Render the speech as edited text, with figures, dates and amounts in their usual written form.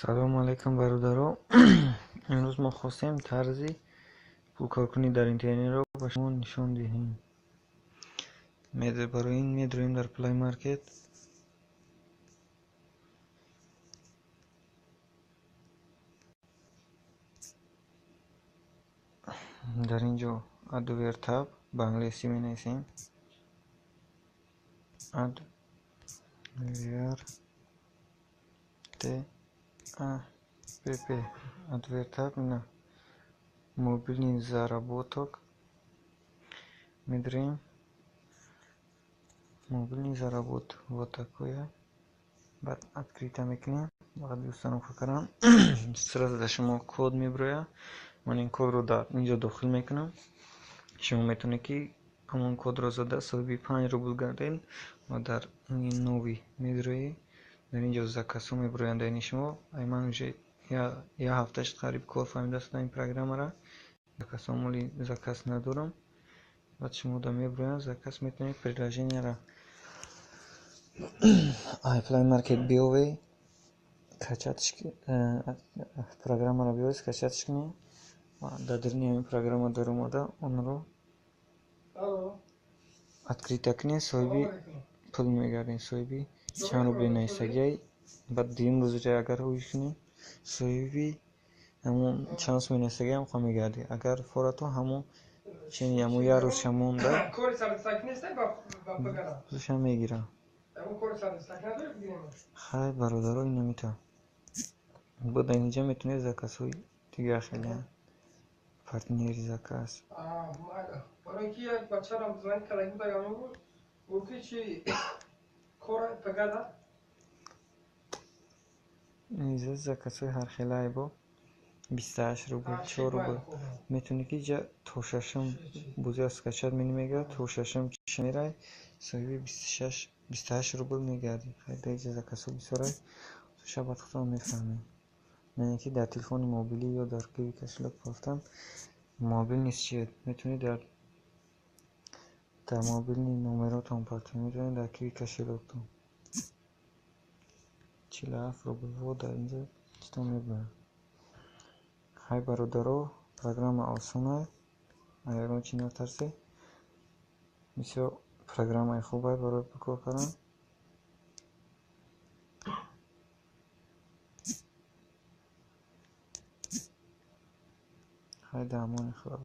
Салому алайкум, бародаро. Имрӯз мо хостем тарзи пулкоркунӣ дар интернетро ба шумо нишон диҳем. Барои ин медроем дар Play Market. Дар ин ҷо AdverTab ба англисӣ менависем. Adver T A P P AdverTab ина мобильный заработок медроем. Мобильный заработок вот такое. Баъд открыто мекунем. Баъд установка кардан сразу дар шумо код мебирояд. Ман ин кодро дар инҷо дохил мекунам. Шумо метавонед, ки ҳамон кодро зада соҳиби 5 рубл гардед ва дар ин нови медроед. Дар инҷо заказҳо мебироянд дар ини шумо. Ай ман уже як ҳафта шуд қариб кор фаҳмида шудам ин программаро. Заказҳо моли заказ надорам. Баъд шумо да мебироянд заказ, метавонед приложенияро ай Play Market биёвед, скачатьш, программаро биёвед, скачатьш кунед ва дар даруни ҳамин программа даромада онро открыто кунед, соҳиби пул мегардед, соҳиби чанд рубли нависагиай. Баъд дуюм рӯза агар ҳуй кунед, соҳиби ҳамон чанд сум нависагиам ҳам мегардед. Агар форато ҳамон чени ҳамон як рӯзша монда, пулша мегирад. Хай, бародаро, ин намитавон. Бо дар инҷа метавонед заказҳои дигар хеле партнери заказ. Барои ки як бачарам звонит карда буд, агар мегуфт, гуфт ки чи кор пагада. Инҷа заказҳои ҳархелае бо 28 рубл, 4 рубл. Метавонӣ, ки ҷа то шашум бозиро скачать мегирад, то шашум чиша меравӣ, соҳиби 26, 28 рубл мегардӣ. Хай, дар инҷа заказҳо бисёрай, шаб баъд худатон мефаҳмед. Яъне ки дар телефони мобилӣ ё дар Киви кошелёк ёфтан мобил нест чиет. Метавонед дар мобилни номеротон партоед, метавонед дар Киви кошелёктон. 47 рубл во дар инҷа читон мебирояд. Хай, бародаро, программа осонай, аз ягон чиз натарсед. Бисёр программаи хубай барои пул кор кардан. Хай, дар амони Худо.